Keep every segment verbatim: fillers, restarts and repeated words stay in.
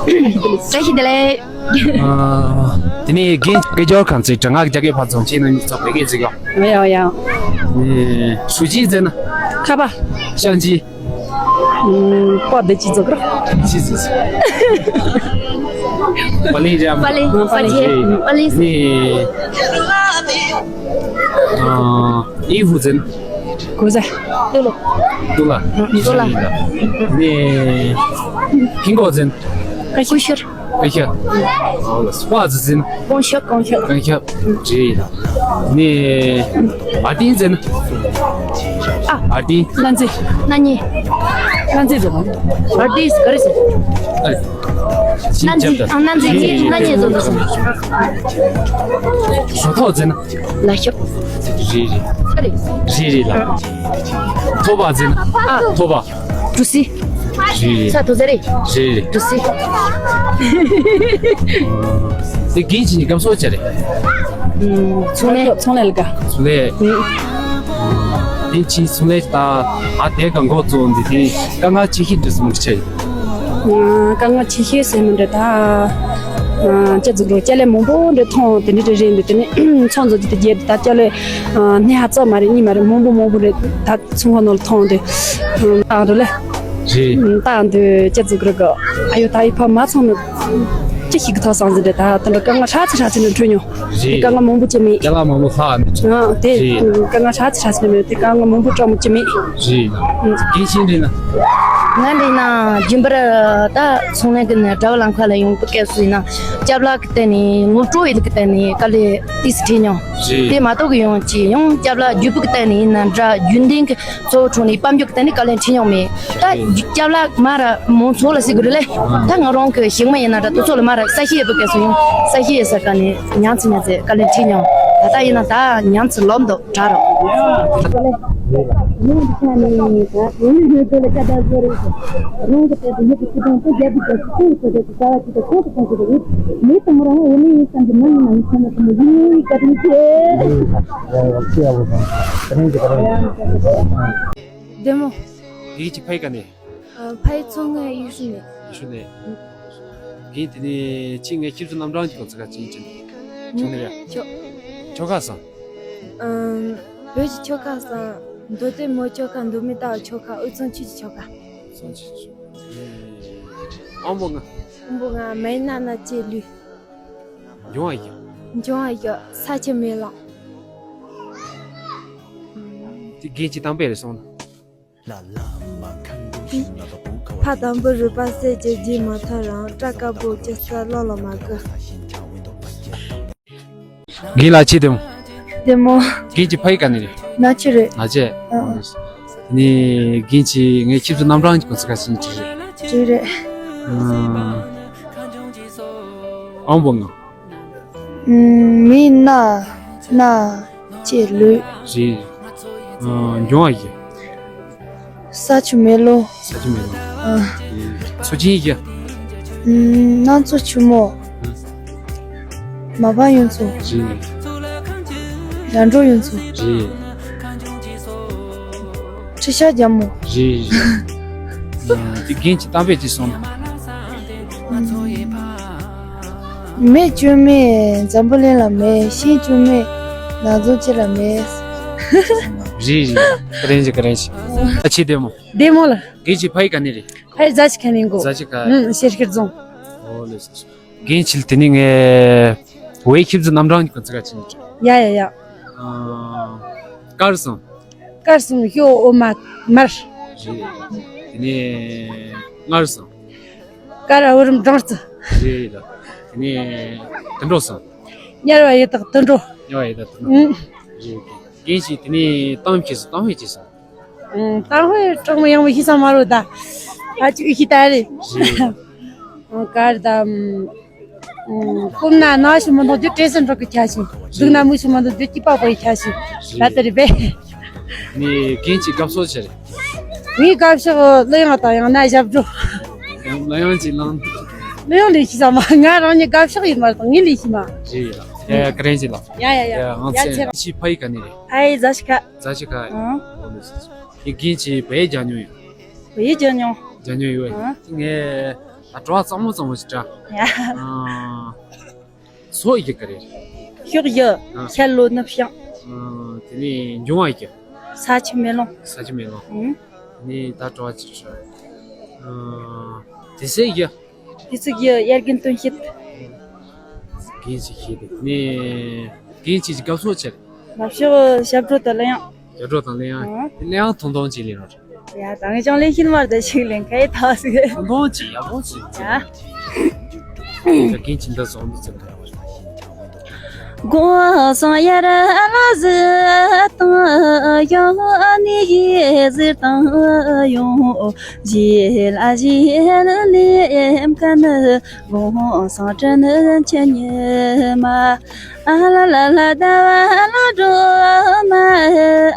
བཀྲ་ཤིས་བདེ་ལེགས། ཨ། དེ་ནས་རྒན་སྐད་སྦྱོར་གང་ཚིག་དྲང་ངག་རྒྱ་སྐད་ཕར་ཚུར་ཁྱེད་རྣམ་གཉིས་ཚོ་བོད་སྐད་ཅིག་ཡོང་། ཡོང་ཡོང་། ཨེ། ཞུ་ཅི་ཟེར་ན། ཁ་པ། ཤང་ཅི། ཨུམ། པ་དེ་ཅི་ཙོག་ར། ཅི་ཙི་ཙི། པ་ལིང་རེད། པ་ལིང་། པ་ལིང་། ཨེ། པ་ལིང་། ནི། ཨ། ཨི་ཧུ་ཟེར་ན། གོ་ཟེར། ཏུ་ལོ། ཏུ་ལ། ཏུ་ལ། ནི། ཧིན་གོ་ཟེར་ན། ཀ་ཤི། ཀུ་ཤར། ཀུ་ཤར། ཨོ་ལ། སྤ་ཟི་ཟེར་ན། ཀོང་ཤ། ཀོང་ཤ། ཀོང་ཤ། རེད་ཡ། ནི། ཨ་ཏིན་ཟེར་ན། ཨ། ཨ་ཏིན། སྣ་རྩེ། སྣ་ཉེ། སྣ་རྩེ་ཟེར་ན། ཨ་ཏིན་ག་རེ་ཟེར། ཨ། སྣ་རྩེ། ཨ། སྣ་རྩེ་ཟེར། སྣ་ཉེ་ཟེར་ན། ཟོ་ཐོག་ཟེར་ན། ལ་ཤོག། རེད་རེད། ཨ་རེ། རེད་རེད་ལ། ཐོ་བ་ཟེར་ན། ཨ། ཐོ་བ། གྲུ་སི། རེད་རེད། ས་ཐོ་ཟེར་རེད། རེད་རེད། གྲུ་སི། དེ་རྒན་ཁྱེད་གཉིས་སྐམ་སོགས་ཅི་རེད། ཚོང་ལས། ཚོང་ལས་ལ་དགའ། ཚོང་ལས། དེ་ཁྱེད་ཚོང་ལས་ད་ཨ་དེ་གང་གོ་ཚོ་འདི་དེ་དཀའ་ངལ་ཆེ་ཤོས་འདྲ་སོང་ཆེ། དཀའ་ངལ་ཆེ་ཤོས་ཟེར་མི་འདྲ་ད། ཅི་ཟིག་རོ་ཅ་ལས་མང་པོ་འདྲ་མཐོང་དེ་འདྲ་རེད་འདི་དེ་ནས་ཚོང་འཛུགས་ཀྱི་དེ་རྒྱས་ད་ཅ་ལས་སྣེ་ཧ་ཙམ་མ་རེད་གཉིས་མ་རེད་མང་པོ་མང་པོ་རེད་ད། ཚོང་ཁང་ནང་ལ་མཐོང་དུས། ཨ་རོ་ལེ། རེད། ད་འདི་ཅི་ཟིག་རེད་གི། ཨ་ཡོ་ད་ཡི་ཕ་མ་ཚང་མ། ཅི་ཞིག་གི་ཐོག་སང་ཟིན་རེད་ད་དེ་འདྲ་དཀའ་ངལ་ཧྲ་ཚི་ཧྲ་ཚི་ནས་འཕྲོད་མྱོང་། རེད། དཀའ་ངལ་མང་པོ་ཅི་མེད། ཅ་ལག་མང་པོ་ལྷག་ནས། ཨ་དེ། རེད། དཀའ་ངལ་ཧྲ་ཚི་ཧྲ་ཚི་ནས་མེད་དེ་དཀའ་ངལ་མང་པོ་སྤྲང་མོ་ཅི་མེད། རེད། རྒན་ཁྱེད་འདྲི་ན། ང་འདྲི་ན་རྒྱུན་པར་ད་ཚོང་ལས་ཀྱི་ནས་གྲྭ་བ་ལམ་ཁ་ལ་ཡོང་པ་སྐད་སུ་ཡིན་ན་སྐྱབས་ལག་གི་སྟེང་ནས་ངོ་སྤྲོད་ཡིན་གི་སྟེང་ནས་དཀའ་ལས་ཏིས་འཕྲད་མྱོང་། རེད། དེ་མ་གཏོགས་གི་ཡོང་ཅི་ཡང་སྐྱབས་ལག་རྒྱུད་པུ་གི་སྟེང་ནས་ཡིན་ན་འདྲ་རྒྱུན་ལྡན་གི་གཙོ་བོ་ཁྲོད་ནས་དཔལ་འབྱོར་གྱི་སྟེང་ནས་དཀའ་ལས་འཕྲད་མྱོང་མེད། ད་སྐྱབས་ལག་མ་ར་མང་ཚོགས་ལ་ཟེར་དགོས་རེད་ལེ། ད་ང་རང་གི་ཞིང་མ་ཡིན་ན་འདྲ་དུ་ཚོགས་ལ་མ་ར་ས་གཞི་ཡོད་པའི་སྐད་སུ་ཡང་ས་གཞི་ཡོད་ས་ག་ནས་ཉང་ཚི་ཉང་ཚི་དཀའ་ལས་འཕྲད་མྱོང་། ད་ལྟ་ཡིན་ན་ད་ཉང་ཚི་ལོབ་འདུག་དྲ་རོགས། བདེ་མོ། ཡིག་གཅིག་ཕ་ཡི་ག་ནས། ཨ། ཕ་ཡི་ཚོ་ངའི་ཡུལ་ཤུལ་ནས། ཡུལ་ཤུལ་ནས། ཡིན་དེ་ནས་ཅི་ངའི་ཁྱིམ་ཚང་རྣམ་གྲངས་ཀྱི་ཐོག་ཚིག་ཁ་ཅིག་ཅིག་ཁྱོད་ནས་རེད། ཁྱོ། ཁྱོ་ག་སང་། ཨམ། བོད་ཀྱི་ཁྱོ་ག་སང་། མདོ་སྟོད་མོ་ཁྱོ་ག་མདོ་སྨད་ལྟ་བུ་ཁྱོ་ག་དབུས་གཙང་ཆུས་ཀྱི་ཁྱོ་ག་དབུས་གཙང་ཆུས་ཀྱི་ཁྱོ་ག་ཨང་པོ་ང་། ཨང་པོ་ང་མའི་ན་ན་ཅེ་ལུས། འབྱུང་བ་ཡི། འབྱུང་བ་ཡི་ས་ཆ་མེ་ལོང་། དེ་རྒན་གྱི་གཏམ་དཔེ་རེད་སོང་ན། ཕ་དམ་པའི་རུས་པ་བསད་ཀྱི་རྗེས་མ་ཐར་རང་སྐྲ་དཀར་པོ་ཀྱི་ས་བློ་ལ་མ་གི། རྒན་ལགས་ཅི་བདེ་མོ། བདེ་མོ། རྒན་གྱི་ཕ་ཡི་ག་ནས་རེད། ན་ཆི་རེད། ན་ཆི། ཨ། ཨ། ནི་རྒན་གྱི་ངའི་ཁྱིམ་ཚང་རྣམ་གྲངས་ཀྱི་གོ་ཚིག་ཁ་ཤས་ཅིག་རེད། ཅི་རེད། ཨ། ཨང་པོ་ང་། ཨུམ། མི་ན། ན། ཅེ་ལུས། རེད། ཨ། འབྱུང་བ་ཡི། ས་ཆུ་མེ་ལོ། ས་ཆུ་མེ་ལོ། ཨ། མཚོ་ཆེན་ཡི། ཨུམ། གནམ་མཚོ་ཆུ་མོ། མ་པ་གཡུ་མཚོ། རེད། ར་འབྲོག་གཡུ་མཚོ། རེད། ཁྲི་ཤ་རྒྱ་མོ། རེད་རེད། ཨ། དེ་རྒན་གྱི་གཏམ་དཔེ་དེ་སོང་ན། མེ་བཅོས་མེད་འཛམ་བུ་གླིང་ལ་མེད། ཤིང་བཅོས་མེད་ནགས་ཚལ་ཅི་ལ་མེད། རེད་རེད། ཀ་རེན་ཅི་ཀ་རེན་ཅི། ཨ་ཆེ་བདེ་མོ། བདེ་མོ་ལ། རྒན་གྱི་ཕ་ཡི་ག་ནས་རེད། ཕ་ཡི་རྫ་ཆུ་ཁ་ནས་འགོ། རྫ་ཆུ་ཁ། ཨུམ། ཤེར་ཤེར་རྫོང་། ཨོ་ལེ་སོ་སོ། རྒན་ཁྱེད་དེ་ནི་ངའི་བའི་ཁྱིམ་ཚང་རྣམ་གྲངས་ཀྱི་གོ་ཚིག་ཁ་ཅིག་ཡ་ཡ་ཡ། ཨ། དཀར་སང་། དཀར་སང་ཞོ་འོ་མ་མར། རེད། དེ་ནས་མངར་སང་། དཀར་བ་འོ་རིམ་སྦྲང་རྩི། རེད་ལ། དེ་ནས་དུད་འགྲོ་སང་། དམྱལ་བ་ཡི་དྭགས་དུད་འགྲོ། དམྱལ་བ་ཡི་དྭགས་དུད་འགྲོ། ཨུ། རེད། རྒན་ཞིག་དེ་ནས་གཏམ་ཤེས་སོང་། གཏམ་ཤེས་ཅི་སོང་། ཨང་། གཏམ་དཔེ་གྲོགས་མོ་ཡང་མི་ཤེས་ས་མ་རེད་ད། ཨ་ཅིག་ཤེས་ད་རེད། རེད། ཨང་། གར་དམ། ཨང་། སྐོམ་ན་ན་ཞིག་མི་འདུག་རྒྱུ་བྲེལ་ཟིན་འགྲོ་གི་ཁྱ་ཞིག་སྡུག་ན་མུ་ཞིག་མི་འདུག་རྒྱུ་སྐྱིད་པ་པོ་ཡི་ཁྱ་ཞིག་རེད། ད་དེ་རེད་པས། ནི་རྒན་གྱི་དགའ་ཕྱོགས་ཆེ་རེད། ངའི་དགའ་ཕྱོགས་གླུ་དབྱངས་དང་ཡང་ན་ཞབས་བྲོ། ཡང་གླུ་དབྱངས་ཅིག་བླངས། གླུ་དབྱངས་ལས་ཤེས་ས་མ། ང་རང་ཉིད་དགའ་ཕྱོགས་ཡིན་མ་རེད་དང་ངའི་ལས་ཤེས་མ། རེད་ལ། ཡ་ཡ་ཀ་རེན་ཅི་ལ། ཡ་ཡ་ཡ། ཡ་ང་ཡ་ཚེ་ཆེ་རང་ཕྱི་ཕ་ཡི་ག་ནས་རེད། ཕ་ཡི་རྫ་ཆུ་ཁ། རྫ་ཆུ་ཁ། ཨང་། ཨོ་ལེ་སི་སི། ཡི་རྒན་གྱི་བའི་རྒྱ་ཉོ་ཡོད། བའི་རྒྱ་ཉོ། རྒྱ་ཉོ་ཡོད། ཨང་། ངས་ ད་དྲི་བ་གཙང་མོ་གཙང་མོ་ཞིག་དྲ། ཡ། ཨ། སོ་ཡི་ག་རེ། ཤོག་ཡི། ཨ། ཤར་ལྷོ་ནུབ་བྱང་། ཨ། དེ་ནས་འབྱུང་བ་ཡི། ས་ཆུ་མེ་རླུང་། ས་ཆུ་མེ་རླུང་། ཨུ། དེ་ནས་ད་དྲི་བ་ཅིག་དྲ། ཨ། དུས་ཚོད་ཡི། དུས་ཚོད་ཡི། དབྱར་དགུན་སྟོན་དཔྱིད། དགུན་ཅིག་ཤེས་དེ་ནས་དགུན་ཅིག་གི་དགའ་ཕྱོགས་ཆེ། དགའ་ཕྱོགས་ཞབས་བྲོ་དང་གླུ་དབྱངས། ཞབས་བྲོ་དང་གླུ་དབྱངས། ཨང་། གླུ་དབྱངས་ཐུང་ཐུང་ཅིག་ལེན་རོགས། ཡ། ད་ངས་ཀྱང་ལེན་ཤེས་མ་རེད། ཞིག་ལེན་ག་ཡེ་ཐག་ཟིག་ཐུང་ཐུང་ཅིག་ཡག་པོ་ཅིག་ཡ། ད་གིན་ཕྱི་ཟླ་བཟང་པོ་ཙམ་དུ། དགོང་སང་ཡར་ལ་གཟིགས་དང་ཡང་ནི་ཡི་གཟིགས་དང་ཡང་། རྗེས་ལ་གཞན་ལས་མཁན་དགོང་སང་དྲིན་ཆེ་ཉི་མ། ཨ་ལ་ལ་ལ་ཟླ་བ་ལ་སྒྲོལ་མ།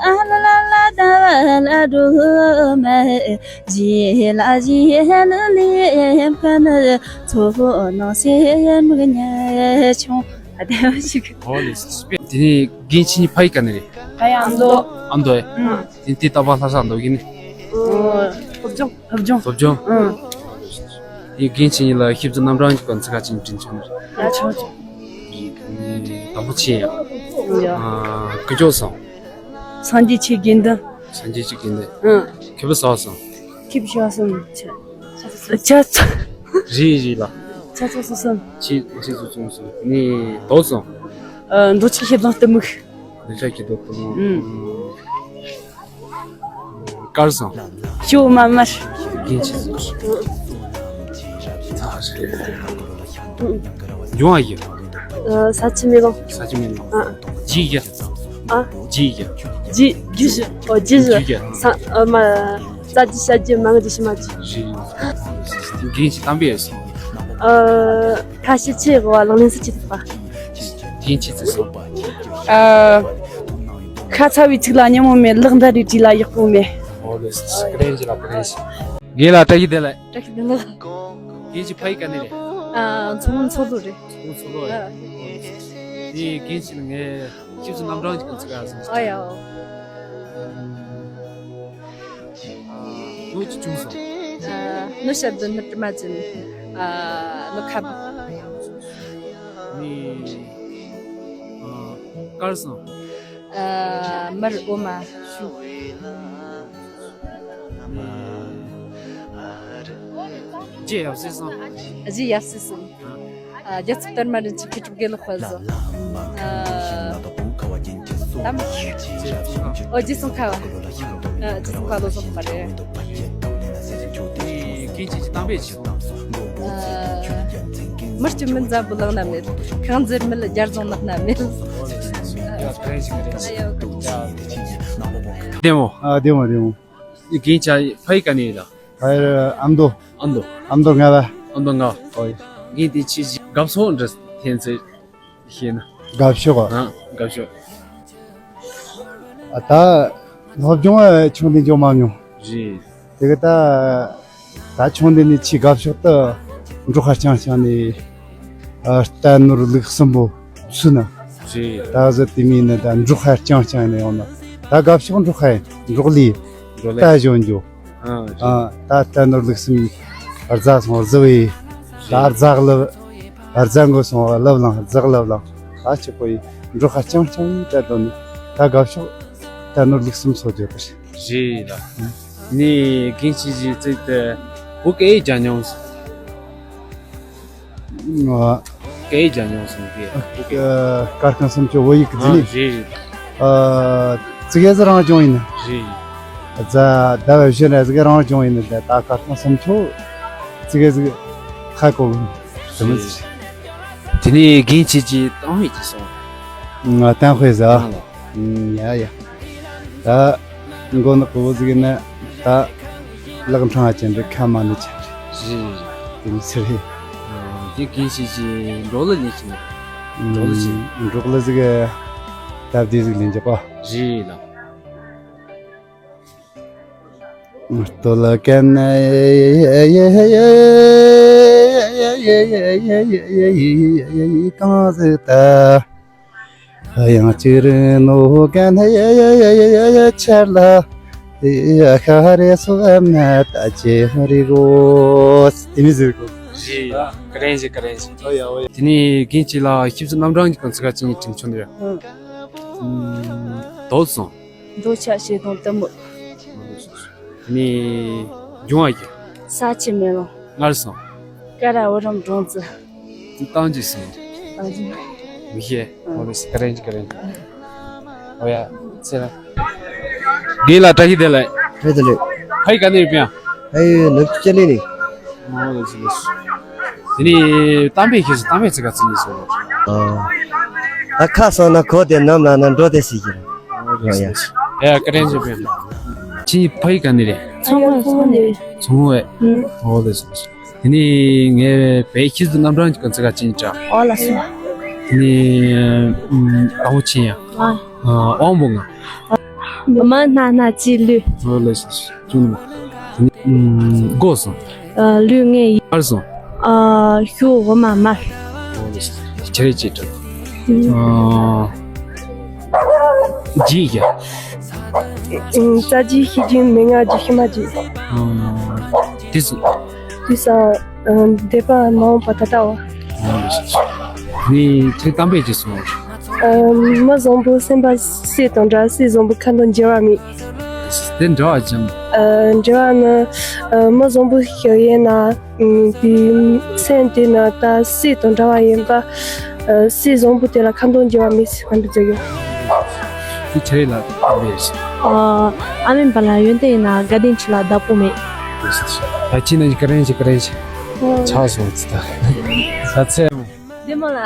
ཨ་ལ་ལ་ལ་ཟླ་བ་ལ་སྒྲོལ་མ། རྗེས་ལ་གཞན་ལས་མཁན་ཚོ་ནང་སེར་མིག་ཉེ་ཆུང་། ཨ། དེ་མ་ཞིག་ཨོ་ལེ་སི་སི་པེ། དེ་ནས་རྒན་ཁྱེད་གཉིས་ཕ་ཡུལ་ག་ནས་རེད། ཕ་ཡུལ་ཨ་མདོ། ཨ་མདོ་ཨེ། ཨང་། དེ་དེ་ལྟ་བ་ལྷ་ས་མདོ་གི་ནི། ཨོ། སློབ་སྦྱོང་། སློབ་སྦྱོང་། སློབ་སྦྱོང་། ཨང་། དེ་རྒན་ཁྱེད་གཉིས་ལ་ཞིབ་ཏུ་རྣམ་གྲངས་ཀྱི་སྐོར་ཚིག་ཁ་ཅིག་དྲིན་ཆོག་ནི་རེད། ཡ། ཆོག་ཆོག་དང་པོ་ཆེ་ཡ། ཡ། ཨ། སྐུ་ཞབས་སང་། སངས་རྒྱས་ཆོས་དགེ་འདུན། སངས་རྒྱས་ཆོས་དགེ་འདུན། ཨང་། མཁས་པ་ཟ་བ་སང་། མཁས་པ་ཟ་བ་སང་། ཆ་ཆ་ཚ། རེད་རེད་ལ། ཆ་ཚ་སོ་སོ། ཆེ་ཆེ་སོ་སོ་སོ། ནི་དོ་སང་། ཨ། འགྲོ་ཆགས་ཤེས་དང་གཏི་མུག་འགྲོ་ཆགས་ཤེས་དང་གཏི་མུག་ཨང་། དཀར་སང་། ཞོ་མ་མར། རྒན་ཆེ་སོ་སོ། ཚ་རེད། འབྱུང་བ་ཡི། ཨ། ས་ཆུ་མེ་རླུང་། ས་ཆུ་མེ་རླུང་། ཨ། ཇི་ཡི། ཨ། ཇི་ཡི། ཇི། ཇི་ཞིག་ཨོ། ཇི་ཞིག་ཇི་ཡི། ས། ཨ། མ། ས་ཇི་ཤ་ཇི་མང་ཇི་ཤི་མ་ཇི། རེད། རྒན་ཆེ་གཏམ་དཔེ་ཡོད་སོང་། ཨ། ཁ་ཤས་ཆེ་གོ་བ་ལག་ལེན་སུ་ཆེ་ཐུབ་པ། རྒན་ཆེ་ཚེ་སོང་། ཨ། ཁ་ཚ་བའི་ཚིག་ལ་སྙན་མོ་མེད། ལག་འདར་རེ་བྲིས་ལ་ཡག་པོ་མེད། ཨོ་ལེ་སི་སི། ཀ་རེན་ཇི་ལ་ཀ་རེན་ཇི། རྒན་ལ་བཀྲ་ཤིས་བདེ་ལེགས། བཀྲ་ཤིས་བདེ་ལེགས། རྒན་གྱི་ཕ་ཡུལ་ག་ནས་རེད། ཨ། མཚོ་སྔོན་མཚོ་ལྷོ་རེད། མཚོ་ལྷོ་རེད། ཨ། དེ་རྒན་གྱིས་ངས་ཁྱེད་ཚོ་རྣམ་གྲངས་ཀྱི་ཚིག་ག་སོང་། ཨ་ཡ། ནུ་ཅི་ཆུང་སོང་། ཨ། ནུ་ཞབས་བྲོ་ནུ་དྲི་མ་ཅན། ཨ། ནུ་ཁ་བུ། ནི། ཨ། དཀར་སོང་། ཨ། མར་འོ་མ་ཤུ། རྗེ་ཡབ་སྲས་སོང་། རྗེ་ཡབ་སྲས་སོང་། ཨ། རྒྱལ་ཚབ་དར་མ་རིན་ཆེན་མཁས་གྲུབ་དགེ་ལེགས་དཔལ་བཟང་། ཨ། དམ། ཨོ། རྗེ་ཙོང་ཁ་བ། ཨ། རྗེ་ཙོང་ཁ་བ་བློ་བཟང་པ་རེད། རྒན་ཁྱེད་ཀྱི་གཏམ་དཔེ་ཆེ། ཨ། མི་སྐྱོན་མི་འཛམ་བུ་གླིང་ན་མེད། ཁང་འཛེར་མེད་རྒྱ་རྫོང་ནགས་ན་མེད། བདེ་མོ། ཨ། བདེ་མོ་བདེ་མོ། རྒན་ཁྱེད་ཕ་ཡུལ་ག་ནས་ཡིན་ལ། ཕ་ཡུལ་ཨ་མདོ། ཨ་མདོ། ཨ་མདོ་རྔ་བ། ཨ་མདོ་རྔ་བ། ཨོ་ཡ། རྒན་དེ་ཆེ་ཞིག་དགའ་ཕྱོགས་འདྲ་ཐེན་ཚེ་ཤེས་ན། དགའ་ཕྱོགས། ཨ། དགའ་ཕྱོགས། ཨ། ད་སློབ་སྦྱོང་ཆུང་དུས་འཇོག་མ་མྱོང་། རེད། དེ་ག་ད་ད་ཆུང་དུས་ནས་ཆེས་དགའ་ཕྱོགས་དུ་འབྲོག་ཁ་རྐྱང་རྐྱང་ནས། ཨ། རྟ་ནོར་ལུག་གསུམ་པོ་ཚུད་ན། རེད། ད་གཟོད་དེ་མིན་ན་ད་འབྲོག་ཁ་རྐྱང་རྐྱང་ནས་ཡོང་ན། ད་དགའ་ཕྱོགས་འབྲོག་ཁ་ཡིན། འབྲོག་ལས། འབྲོག་ལས། རྟ་ཞོན་རྒྱུ། ཨ། རེད། ཨ། ད་རྟ་ནོར་ལུག་གསུམ་རྫ་སོང་རྫི་བས། ད་རེད། རྫ་ལབ། རྫ་མགོ་སོང་ལབ་ལང་རྫག་ལབ་ལང་། ད་ཆི་པོ་ཡིན། འབྲོག་ཁ་རྐྱང་རྐྱང་ཡིན། ད་དོ་ནི་ད་དགའ་ཕྱོགས་རྟ་ནོར་ལུག་གསུམ་ཚོ་རྒྱུ་དེ་རེད། རེད་ལ། ནི་རྒན་ཁྱེད་ཀྱིས་ཚིག་དེ་བོད་སྐད་ཡིག་སྦྱང་མྱོང་སོང་། ཨ། སྐད་ཡིག་སྦྱང་མྱོང་སོང་གི། ཨ། སྐར་ཁང་སུམ་ཅུ་བོད་ཡིག་གི་ཨ། འདི་ནི། རེད་རེད། ཨ། ཙི་གེ་ཟི་རང་སྦྱོང་ཡིན། རེད། རྫ་ཟླ་བ་བཞི་ར་ཙི་གེ་རང་སྦྱོང་ཡིན། ད་ད་སྐར་ཁང་སུམ་ཅུ་ཙི་གེ་ཟི་ཧ་གོ་གི་དེ་མི་ཚེ། དེ་ནས་རྒན་ཁྱེད་ཀྱི་གཏམ་དཔེ་ཅིག་གསུང་། ང་གཏམ་དཔེ་ཟ། ཨང་། ཡ་ཡ། ད་མགོ་ནག་པོ་ཟིག་ན་ད་ལག་འཕྲང་ཅན་རེ་ཁ་མ་ནི་ཆ་རེ། རེད། དེ་མི་ཚེ་རེད། ཨ། དེ་རྒན་ཁྱེད་ཀྱིས་འབྲོག་གླུ་ལེན་ཤེས་ན། འབྲོག་གླུ་ཅིག་འབྲོག་གླུ་ཟིག་སྟབས་བདེ་ཟིག་ལེན་རྒྱུ་གོ། རེད་ལ། སྟོད་ལ་ཀན་ནེ་གང་ཟིག་ད། ཡང་ཅིག་རི་ནོ་གན་ཧེ་ཡེ་ཡེ་ཡེ་ཡེ་ཡེ་ཆར་ལ་ཡེ་ཁ་རེ་སོ་ཨ་མ་ད་ཅེ་རི་གོ་དེ་མི་ཟེར་གོ། རེད། བཀའ་དྲིན་ཆེ། བཀའ་དྲིན་ཆེ། ཨོ་ཡ། ཨོ་ཡ། དེ་ནས་རྒན་ཁྱེད་ལ་ཤིབ་སི་རྣམ་གྲངས་ཀྱི་སྐོར་ཚིག་ཁ་ཅིག་དྲི་ཆོག་ནི་རེད། ཨང་། ཨུམ། དོ་སོང་། འདོད་ཆགས་ཞེ་སྡང་གཏི་མུག་དེ་ནས་འབྱུང་བ་ཡི། ས་ཆུ་མེ་རླུང་། སྔར་སོང་། ཀ་ར་བུ་རམ་སྦྲང་རྩི། ཏང་ཅིག་སོང་། ཏང་ཅིག་མི་ཤེས། ཨོ་ལེ་སི་ཀ་རེན་ཀ་རེན། ཨོ་ཡ། ཚེ་ར། དགེ་ལ་བཀྲ་ཤིས་བདེ་ལེགས། བདེ་ལེགས། ཕ་ཡི་ག་ནས་ཡོད་པ། ཕ་ཡི་ནུབ་ཅི་ལི་ནས། ཨོ་ལེ་སི་ལེ་སི། དེ་ནས་གཏམ་དཔེ་ཤེས་སོང་། གཏམ་དཔེ་ཚིག་ག་ཚིག་ཉིས་སོང་། ཨ། ད་ཁ་སང་ན་གོ་དེ་ནམ་ལ་ན་འགྲོ་དེ་སྲིད་ཀྱི་རེད། ཨོ་ཡ། ཨེ་བཀའ་དྲིན་ཆེ་བས། ཁྱེད་ཕ་ཡི་ག་ནས་རེད། ཚོང་ཁང་ཚོང་ནས། ཚོང་ཁང་བས། ཨོ་ལེ་སི་ལེ་སི། དེ་ནས་ངས་བོད་ཡིག་ཆེད་དུ་རྣམ་གྲངས་ཀྱི་སྐོར་ཚིག་ཁ་ཅིག་འདྲི། ཨོ་ལགས་སོ། དེ་ནས་དང་པོ་ཆེ་ཡ། ཨ། དབང་པོ་ལྔ། མ་སྣ་སྣ་ལྕེ་ལུས། ཨོ་ལགས་སོ། ཅུང་མ། དེ་ནས་མགོ་སོང་། ལུས་ངན་ཡིན། སྔར་སོང་། ཤུ་འོ་མ་མར། ཨོ་ལགས་སོ། ཁྱེད་རེ་ཅེས་དྲན། ཨ། ཇི་ཡ། ཨ། རྩ་རྒྱུ་ཤེས་རྒྱུ་མན་ངག་རྒྱུ་ཤེས་མ་རྒྱུ། ཨ། དུས་སུ། དུས་སུ། ཨ། འདས་པ་མ་འོངས་པ་ད་ལྟ་བ། ཨ། ནི་ཁྱེད་གཏམ་དཔེ་ཅིག་གསུང་། ཨ། མི་བཟང་པོ་སེམས་པ་གསེར་དང་འདྲ། སྲིད་བཟང་པོ་ཁ་འདོན་འགྱུར་བ་མེད། དེ་འདྲ་བ་ཅང་། ཨ། འགྱུར་བ་ནི། ཨ། མི་བཟང་པོ་ཞིག་ཡིན་ན། ཨ། དེའི་སེམས་དེ་ནི་ད་གསེར་དང་འདྲ་བ་ཡིན་པ། ཨ། གསེར་བཟང་པོ་དེ་ལ་ཁ་འདོན་འགྱུར་བ་མེད་ཟེར་ཁ་འདོན་མཛད་ཡོད། དེ་ཁྱེད་རེ་ལ་དཔེ་རེད། ཨ། ཨ་མའི་བར་ལ་ཡོན་ཏན་ཡིན་ན་དགའ་ལྡན་ཁྲི་ལ་བདག་པོ་མེད། ད་ཁྱེད་ནི་བཀའ་དྲིན་ཆེ། བཀའ་དྲིན་ཆེ། ཆགས་སོང་ཙི་ད། ད་ཚེ་མོ། བདེ་མོ་ལ།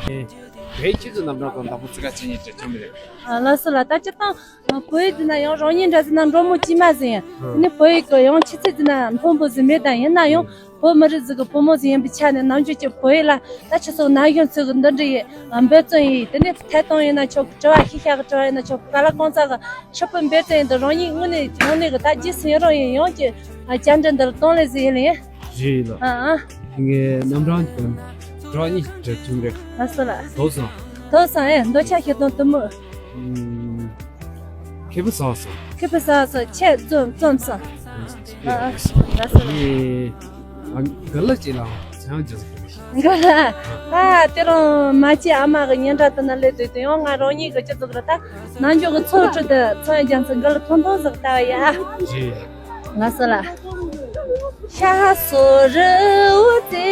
བོད་ཡིག་ཆེད་དུ་རྣམ་གྲངས་དང་བདག་པོ་ཚིག་ཁ་ཅིག་ཉིས་སྤྲད་ཆོག་མི་རེད། ཨ། ལགས་སོ་ལགས། ད་སྤྱིར་བཏང་བོད་ཡིག་འདི་ན་ཡང་རང་ཉིད་འདྲ་ཟེར་ན་འབྲོག་མོ་དཀྱུས་མ་ཟིག་ཡིན། ཨ་ནི་བོད་ཡིག་གི་ཡང་ཆུ་ཚད་འདི་ན་མཐོན་པོ་ཟིག་མེད་དང་། ཡིན་ན་ཡང་བོད་མི་རིགས་ཟིག་གི་བུ་མོ་ཟིག་ཡིན་པའི་ཆ་ནས་ནམ་རྒྱུན་གྱི་བོད་ཡིག་ལ་ད་ཆུ་ཚོད་ན་གཞོན་ཚོས་གི་འདི་འདྲ་ཡི་འབད་བརྩོན་ཡིན། དེ་ནས་ཐད་གཏོང་ཡིན་ན་ཆོག་གི། དྲི་བ་ཤེས་བྱ་གི་དྲི་བ་ཡིན་ན་ཆོག་གི། ག་ལ་གང་ཟག་གི་ཕྱུག་པོའི་འབད་བརྩོན་ཡིན་དང་། རང་ཉིད་དངོས་གནས་དངོས་གནས་གི་ད་རྗེས་སུ་ཡི་རང་ཡིན། ཡོངས་ཀྱི་བཅར་འདྲི་འདི་ལ་གཏོང་ལེ་ཟིག་ཡིན་ལེ། རེད་ལགས། ཨ་ཨ། ངས་རྣམ་གྲངས་ཀྱི་དྲི་བ་གཉིས་དྲི་བྱུང་རེད། ལགས་སོ་ལགས། དོགས་སོང་། དོགས་སོང་། ཨེ། འདོད་ཆགས་ཞེ་སྡང་གཏི་མུག་ཨུམ། ཁེ་ཕུ་ཟ་སོང་། ཁེ་ཕུ་ཟ་སོང་། ཆེ་བཙོམ་བཙོམ་སོང་། ཨ་ཨ། ལགས་སོ་ལགས། ངས་ཨ་ག་ལ་ཅིག་ལ་ཚེ་ཡང་རྒྱ་ཟིག་གི། ག་ལ། ད་དེ་རིང་མ་ཅི་ཨ་མ་གི་སྙན་གྲགས་དེ་ན་སླེབས་དུས་དེ་ཡང་ང་རང་ཉིད་གི་སྤྱི་ཚོགས་ལ་ད་ནང་འཇོག་གི་ཚོགས་ཁྲི་དེ་ཚོང་ཡ་རྒྱ་མཚོ་གི་ལ་ཐུང་ཐུང་ཟིག་ལྟ་བ་ཡ། རེད། ང་སུ་ལ། ཤ་སོ་རི་བོ་རྩེ་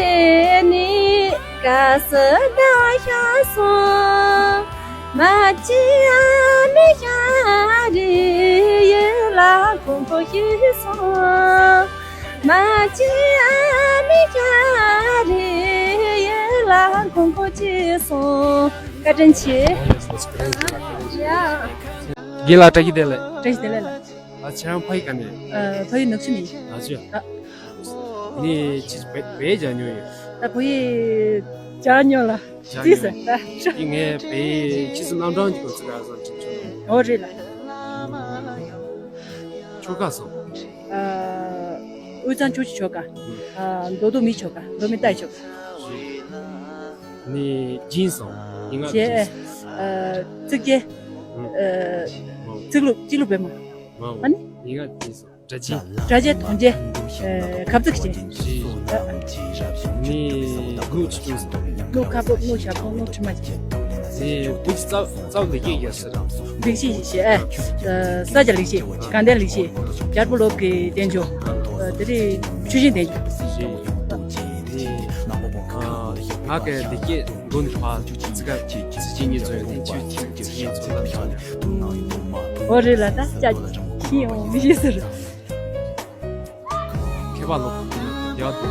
ནས་ག་སུ་ཟླ་བ་ཤ་སོང་། མ་ཅི་ཨ་མི་ཤ་རི་ཡི་ལ་ཁོང་ཁོ་ཤི་སོང་། མ་ཅི་ཨ་མི་ཤ་རི་ཡི་ལ་ཁོང་ཁོ་ཤི་སོང་། བཀའ་དྲིན་ཆེ། ཡ། རྒན་ལགས་བཀྲ་ཤིས་བདེ་ལེགས། བཀྲ་ཤིས་བདེ་ལེགས་ལགས། ཨ། ཁྱེད་རང་ཕ་ཡུལ་ག་ནས། ཨ། ཕ་ཡུལ་ནག་ཆུ་ནས། ནག་ཆུ། ཨ། ནི་ཅི་བེ་བེ་ཇ་ཉོ་ཡོད། ད་བོད་ཡིག་ཇ་ཉོ་ལ། ཇ་ཅི་ཉོ་ཟེར་ད། ཡིན་ངས་བེ་ཡིག་ཆི་སུ་རྣམ་གྲངས་ཀྱི་སྐོར་ཚིག་ག་ཟེར་ཅིག་ཆོག་ཨོ་རེད་ལ། ཆོ་ག་སོང་། ཨ། དབུས་གཙང་ཆོས་ཀྱི་ཆོ་ག་ཨ། མདོ་སྟོད་མིའི་ཆོ་ག་མདོ་སྨད་རྟའི་ཆོ་ག་ནི་སྦྱིན་སོང་། ཡིན་ང་རྗེ། སྦྱིན་སོང་། ཨ། ཚིག་རྗེ། ཨ། ཚིག་ལུགས་སྤྱི་ལུགས་བེ་མ། མ་ཨ་ནི། ཡིན་ང་སྦྱིན་སོང་། སྒྲ་གཅན། སྒྲ་གཅན་དོན་གཅན། ཨ། གབ་ཚིག་ཅན། ནི་སྣུག་ཆུ་ཆུང་སོང་། སྣུག་ཁ་པོ། སྣུག་ཞབས་ཁོང་། སྣུག་དྲི་མ་ཅན། ནི་བོད་ཀྱི་རྩ་རྩ་བའི་ལེགས་སྐྱེས་ཡོད་ས་རེད། ལེགས་བཤད་ཞེས་བཤད། ཨ། ས་སྐྱ་ལེགས་བཤད། དགའ་ལྡན་ལེགས་བཤད། རྒྱལ་པོ་སློབ་དགེ་དལ་འབྱོར། ཨ། དེ་རིང་ཆོས་སྦྱིན་དལ་འབྱོར། ནི། ཨ། ང་གི་ལེགས་སྐྱེས་མགོ་ནས་ཕར་ཚིག་ག་ཚིག་གཅིག་གཉིས་ཚོ་ཡོད་དེ་ཆོས་ཚིག་གཅིག་གཉིས་ཚོ་ལ་ཆོག་ཨོ་རེད་ལ། ད་ཅག་ཤེས་ཡོང་མི་ཤེས་ཟེར། མཁས་པ་ལོ། དེ་བ་དེ།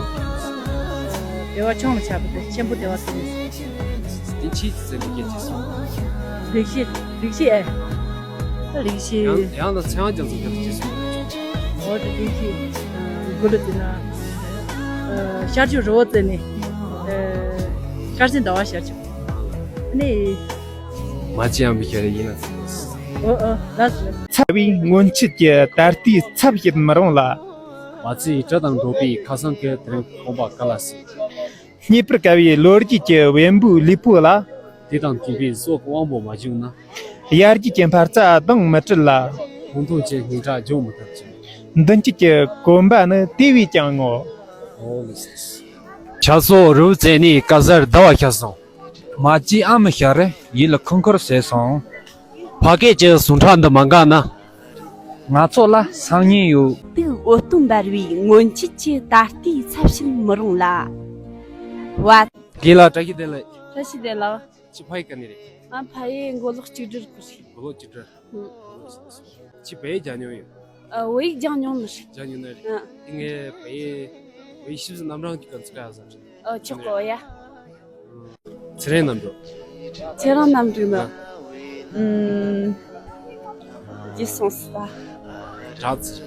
དེ་བ་ཆུང་ལ་ཆགས་པ་དེ་ཆེན་པོ་དེ་བ་དེ། དེ་ཕྱིས་ཙམ་པའི་སྐད་ཆ་སོང་། ལེགས་བཤད། ལེགས་བཤད་ཨེ། ལེགས་བཤད། ཡང་ཡང་ན་ཚེ་དབང་རྒྱ་མཚོ་རྒྱ་མཚོ་སྐད་ཆ་སོང་། འོ་དེ་ལེགས་བཤད། མགོ་ལ་དེ་ན། ཤར་ཕྱོགས་རི་བོ་རྩེ་ནས། ཤར་ཟིན་ཟླ་བ་ཤར་ཕྱོགས། ནི། མ་ཅི་ཡང་མི་ཤེས་རེ་ཡིན་ན། ཨོ་ཨོ་ལགས་སོ། ཚ་བའི་སྔོན་ཆད་ཀྱི་ད་ལྟའི་ཚབ་བྱེད་མི་རུང་ལ། མ་ཚིག་གྲི་དང་འགྲོགས་པའི་ཁ་སང་གི་དེ་རིང་ཁོང་པ་ག་ལ་སྲིད། རྙེད་པར་དཀའ་བའི་ལོ་རྒྱུས་ཀྱི་བེམ་པོའི་ལུས་པོ་ལ། དེ་དང་མཐུན་པའི་སྲོག་གི་དབང་པོ་མ་བྱུང་ན། ཡར་རྒྱས་ཀྱི་འཕར་རྩ་ལྡང་མི་སྲིད་ལ། ཁོང་ཐོག་ཅན་སྙིང་ཁྲག་འཇོམས་མི་ཐུབ་ཅིང་། མདུན་སྐྱོད་ཀྱི་གོམ་པ་ནི་དེ་བས་ཀྱང་ངོ་། ཨོ་ལེ་སི། ཆ་སོགས་རུ་བཙན་ནི་དཀར་གསལ་ཟླ་བ་ཤར་སོང་། མ་གཅིག་ཨ་མི་ཤར་རེ་ཡིད་ལ་ཁུར་ཁུར་ཟེར་སོང་། ཕ་སྐད་ཀྱི་ཟུངས་ཁྲག་འདི་མ་འགག་ན། ང་ཚོ་ལ་སང་ཉིན་ཡོད། དུག་འོད་སྟོང་འབར་བའི་སྔོན་ཆད་ཀྱི་ད་ལྟའི་ཚབ་བྱེད་མི་རུང་ལ། བ། རྒན་ལགས་བཀྲ་ཤིས་བདེ་ལེགས། བཀྲ་ཤིས་བདེ་ལེགས། ཁྱེད་ཕ་ཡུལ་ག་ནས་རེད། ང་ཕ་ཡུལ་མགོ་ལོག་གཅིག་སྒྲིལ་གི་རེད། མགོ་ལོག་གཅིག་སྒྲིལ། ཁྱེད་བོད་ཡིག་སྦྱང་མྱོང་ཡོད། ཨ། བོད་ཡིག་སྦྱང་མྱོང་ནི་རེད། སྦྱང་མྱོང་ནི་རེད། ཨ། དེ་ངས་བོད་ཡིག་བོད་ཡིག་ཞིབ་འཚོལ་རྣམ་གྲངས་ཀྱི་སྐབས་སུ་ག་ཟེར་ཁྲིད། ཨ། ཆོག་གོ་ཡ། ཚེ་རིང་རྣམ་གྲོལ། ཚེ་རིང་རྣམ་གྲོལ་ནི། ཨ། ཨུམ། རྗེས་སོང་ཟིག་ད། གྲགས་ཚེ།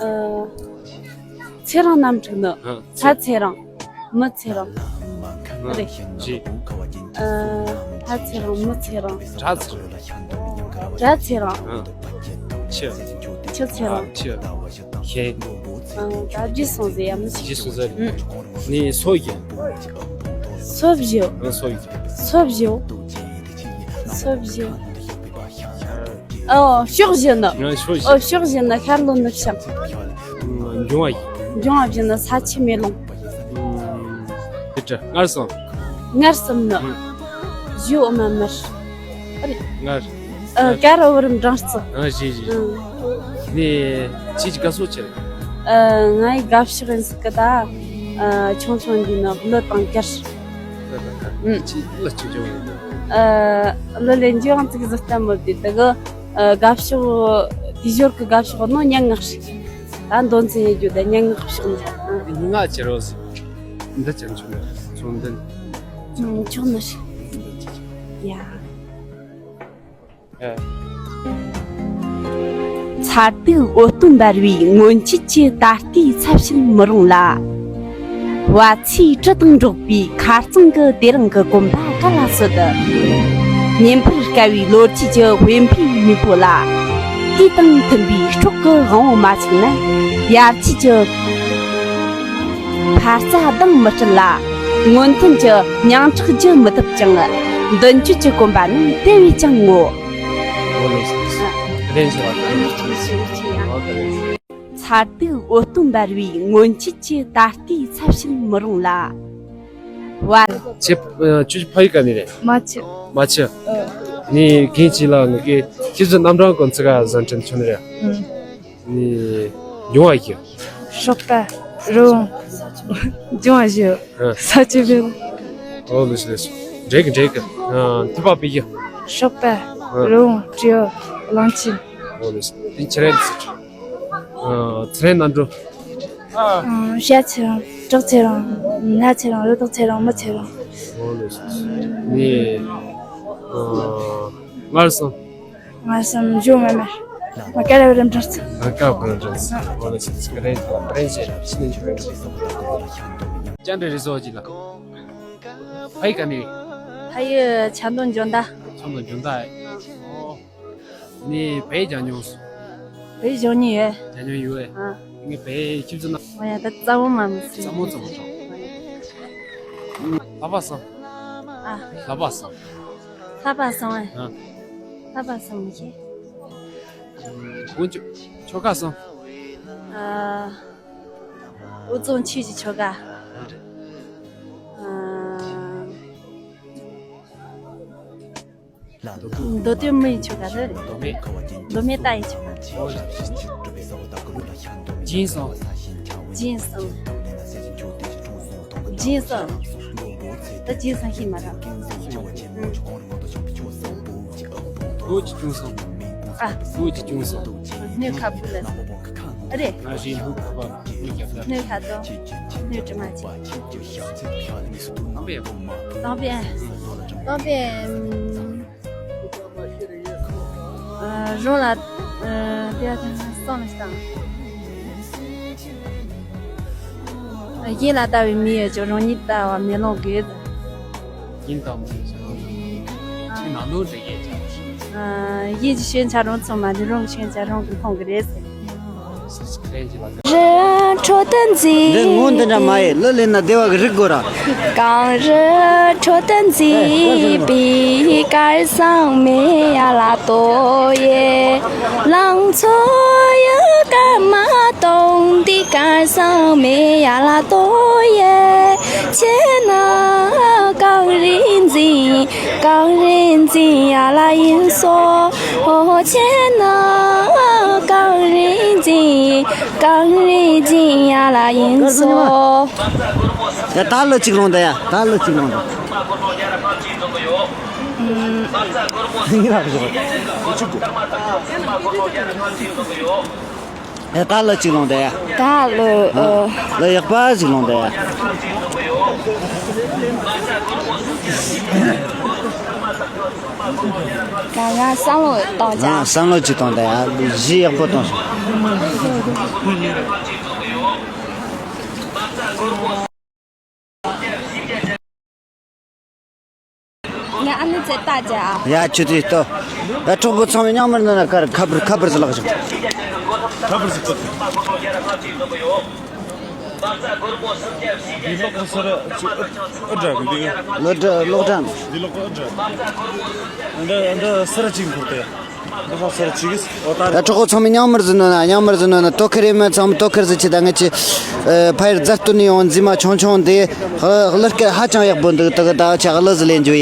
ཨ། ཚེ་རིང་རྣམ་དྲུག་ནི། ཨ། ལྷ་ཚེ་རིང་། མི་ཚེ་རིང་། ཨ། རེད། ཅི། ཨ། ལྷ་ཚེ་རིང་། མི་ཚེ་རིང་། གྲགས་ཚེ་རིང་། གྲགས་ཚེ་རིང་། ཨ། ཆུ། ཆུ་ཚེ་རིང་། ཨ། ཆུ། ཁྱེད། ཨ། ད་རྗེས་སོང་ཟེར་ཡ་མི་ཤེས། རྗེས་སོང་ཟེར། ཨུ། ནི་སོ་བཞི། སོ་བཞི། ཨ། སོ་བཞི། སོ་བཞི། སོ་བཞི། ཨོ། ཕྱོགས་བཞི་ནི། ཨ། ཕྱོགས་བཞི། ཨོ། ཕྱོགས་བཞི་ནི་ཤར་ལྷོ་ནུབ་བྱང་། ཨ། འབྱུང་བ་བཞི། འབྱུང་བ་བཞི་ནི་ས་ཆུ་མེ་རླུང་། ཨ། དེ་འདྲ། མངར་གསུམ། མངར་གསུམ་ནི། ཨ། བཞི་འོ་མ་མར། ཨ་རེད། མངར། ཨ། དཀར་བོ་རམ་སྦྲང་རྩི། ཨ། བཞི་བཞི། ཨ། ནི་ཁྱེད་ཀྱི་དགའ་ཕྱོགས་ཆེ། ཨ། ང་ཡི་དགའ་ཕྱོགས་ཡིན་ཟིག་གི་ད། ཨ། ཆུང་ཆུང་འདི་ནི་གླུ་དང་གར། ཨུ། ཅི་ལ་ཅི་ཅོ། ཨ། ལོ་ལེན་རྒྱུ་ཡང་ཙིག་ཟིག་བསྟན་མོད་དེ་དེ་གི། ཨ། དགའ་ཕྱོགས་དེ་ཞོར་གི་དགའ་ཕྱོགས་ནོ་སྙན་ངག་ཞིག་ད་མདོ་འཛིན་ཡེ་རྒྱུ་ད་སྙན་ངག་ཕྱོགས་ནི། ཨ། སྙན་ངག་ཅི་རོ་ཟིག་འདི་ཅན་ཆུང་ནི་ཆུང་འདི། ཆུང་ནི་ཞིག་ཡ། ཚ་དུག་འོད་སྟོང་འབར་བའི་སྔོན་ཆད་ཀྱི་ད་ལྟའི་ཚབ་བྱེད་མི་རུང་ལ། བ་ཚྭའི་དྲི་དང་འགྲོགས་པའི་ཁ་རྩང་གི་དེ་རིང་གི་གོམ་པ་ག་ལ་སྲིད། ཉན་པར་དཀའ་བའི་ལོ་རྒྱུས་ཀྱི་དཔེ་མཁོའི་མེས་པོ་ལ། དུས་དང་མཐུན་པའི་སྲོག་གི་དབང་བོ་མ་ཚིག་ན། ཡར་རྒྱས་ཀྱི་འཕར་རྩ་ལྡང་མི་སྲིད་ལ། སྔོན་ཐོན་གྱི་སྙིང་ཁྲག་རྒྱུ་མི་ཐུབ་ཅིང་། མདུན་སྐྱོད་ཀྱི་གོམ་པ་ནི་དེ་བས་ཀྱང་ངོ་། ཚ་དུག་འོད་སྟོང་འབར་བའི་སྔོན་ཆད་ཀྱི་ད་ལྟའི་ཚབ་བྱེད་མི་རུང་ལ། བ། ཁྱེད་ཁྱོད་ཕ་ཡུལ་ག་ནས་རེད། རྨ་ཆུ། རྨ་ཆུ། ཨ། ནི་རྒན་ཁྱེད་ལ་ངེད་ཀྱི་ཁྱེད་ཚོའི་རྣམ་གྲངས་སྐོར་ཚིག་ག་ཟན་དྲན་ཆོག་ནི་རེད། ཨ། ནི་འབྱུང་བ་བཞི། གཤོག་པ། རི་བོང་། འབྱུང་བ་བཞི། ཨ། ས་ཆུ་བེ། ཨོ་ལེ་ཤི་ལེ་ཤི། འགྲིག་གི་འགྲིག་གི། ཨ། མཐུན་པ་སྤེལ་རྒྱུ། གཤོག་པ། ཨ། རི་བོང་། དྲེའུ། གླང་ཆེན། ཨོ་ལེ་ཤི། དེ་ཁྱེད་རང་ཚོ། ཨ། ཚེ་རིང་རྣམ་གྲོལ། ཨ། ཤ་ཚེ་རིང་། གྲོགས་ཚེ་རིང་། ལྷ་ཚེ་རིང་། རི་དྭགས་ཚེ་རིང་། མི་ཚེ་རིང་། ཨོ་ལེ་ཤི་ལེ་ཤི། ནི། ཨ། མངར་གསུམ། མངར་གསུམ་བཞི་འོ་མ་མར། མ་ཀ་ར་བ་རམ་སྦྲང་རྩི། མ་ཀ་བ་རམ་སྦྲང་རྩི། ཨོ་ལེ་ཤི་ལེ་ཤི། ཀ་རེ་ཀ་རེ་ཤི་ཤི་ནི་ཅི་རེ་ཅི། ཅང་རེ་རི་སོ་ཅི་ལ། ཕ་ཡུལ་ག་ནས། ཕ་ཡུལ་ཆབ་མདོ་འཇོ་མདའ། ཆབ་མདོ་འཇོ་མདའ། ཨོ། ནི་བོད་ཡིག་སྦྱང་མྱོང་སོང་། བོད་ཡིག་སྦྱང་མྱོང་ཡོད། སྦྱང་མྱོང་ཡོད། ཨ། ངས་བོད་ཡིག་ཞིབ་འཚོལ་གནང་། ཨོ་ཡ། ད་ཙམ་མོ་མ་མི་སྲིད། ཙམ་མོ་ཙམ་མོ་ཙམ་མོ། ལྷག་པ་སང་། ཨ། ལྷག་པ་སང་། ལྷག་པ་སང་ཨ། ཨ། ལྷག་པ་སང་མི་ཤེས། དགུན་ཆོ་ཆོ་ག་སང་། ཨ། དབུས་གཙང་ཆོས་ཀྱི་ཆོ་ག། ཨ། མདོ་སྟོད་མི་ཡི་ཆོ་ག་རེད། མདོ་སྨད། མདོ་སྨད་རྟ་ཡི་ཆོ་ག། སྦྱིན་སོང་། སྦྱིན་སོང་། སྦྱིན་སོང་། ད་སྦྱིན་སོང་ཤེས་མ་རེད། ལོ་གཅིག་བྱུང་སོང་། ཨ། ལོ་གཅིག་བྱུང་སོང་། སྣོད་ཁ་བུ་ལ། རེད། ང་རེད། ལྷུ་ཁ་པ་ལྷུ་རྒྱབ་ལ། སྣོད་ཁ་དོ། སྣོད་དྲི་མ་ཆེ། དང་པོའི། དང་པོའི། ཨ། རང་ལ། ཨ། དེ་ཡ་དེ་སང་ལ་བཏང་། གཞན་ལ་ལྟ་བའི་མི་ཡོད་ཀྱང་རང་ཉིད་ལྟ་བ་མེ་ལོང་དགོས། ཡིན་དང་མིན་ཞིག་རང་ཉིད་ཀྱི་ནང་དོན་འདྲ་ཡས་ཀྱང་། ཨ། གཞན་གྱི་ཞན་ཆ་རང་ཚང་མ་འདི་རང་གི་ཞན་ཆ་རང་གིས་མཐོང་གི་རེད་ཟེར། ལྷན་ཅིག་ལ། རེད། འཕྲོད་དུ་འདི་ངོ་འདི་འདྲ་མ་ཡིན། མཛེས། གླུ་ལེན་ན་བདེ་བ་གི་རིག་དགོས་ར། གངས་རི་ཁྲོད་དུ་མཛེས་པའི་སྐལ་བཟང་མེ་ཡར་ལ་གཏོར་ཡེ། ལང་ཚོ་ཡི་སྐར་མ་སྟོང་འདི་སྐལ་བཟང་མེ་ཡར་ལ་གཏོར་ཡེ། ཁྱེད་ནི་གངས་རི་འཛིན། གངས་རི་འཛིན་ཡར་ལ་ཡིན་སོ། ཨོ་ཁྱེད་ནི་གངས་རི་འཛིན། གངས་རི་འཛིན་ཡར་ལ་ཡིན་སོ། ཡ་ད་གླུ་གཅིག་ལོངས་ད། ཡ་ད་གླུ་གཅིག་ལོངས་ད། ཨུམ། ཡ་ད་གླུ་གཅིག་ལོངས་ད། ཡ་ད་གླུ་ཨ། གླུ་ཡག་པ་ཞིག་ལོངས་ད། ཡ། ང་ང་བསམ་བློ་གཏོང་ཅག་ཨ། བསམ་བློ་གཅིག་གཏོང་ད། ཡ་གཞས་ཡག་པོ་གཏོང་སོང་། ང་ཨ་ནི་ཚེ་ལྟ་ཅག་ཡ་ཁྱོད་ཚོས་ལྟོས། ཡ་གྲོགས་པོ་ཚང་མས་མཉམ་མར་ནང་ན་ཁར་ཁ་པར་ཁ་པར་ཟིག་ལག་ཞོག་ཁ་པར་ཟིག་ལྟོས། འདི་ལོག་གི་སར་ཨུ་འདྲ་གི་འདི་གི་ལོ་འདྲ་ལོག་འདྲ། འདི་ལོག་གི་ཨུ་འདྲ། འདི་འདི་སར་གཅིག་འཁོར་ཏེ། འདི་ཧ་སར་གཅིག་གིས་ཨོ་ད། ད་གྲོགས་པོ་ཚང་མས་མཉམ་མར་ཟིན་ནོ་ན། མཉམ་མར་ཟིན་ནོ་ན། དོ་ཁུར་ཡིན་མིན་ཚང་མས་དོ་ཁུར་ཟིག་བྱེད། ད་ངེད་ཀྱི་ཨ་ཕ་ཡུལ་མཛའ་གཏུག་ནས་ཡོང་མཛེས་མ་ཆུང་ཆུང་འདི་གླུ་སྐད་ཧ་ཅང་ཡག་པོ་འདུག་ད་གི་ད་ཆ་གླུ་ཟིག་ལེན་རྒྱུ་ཡ།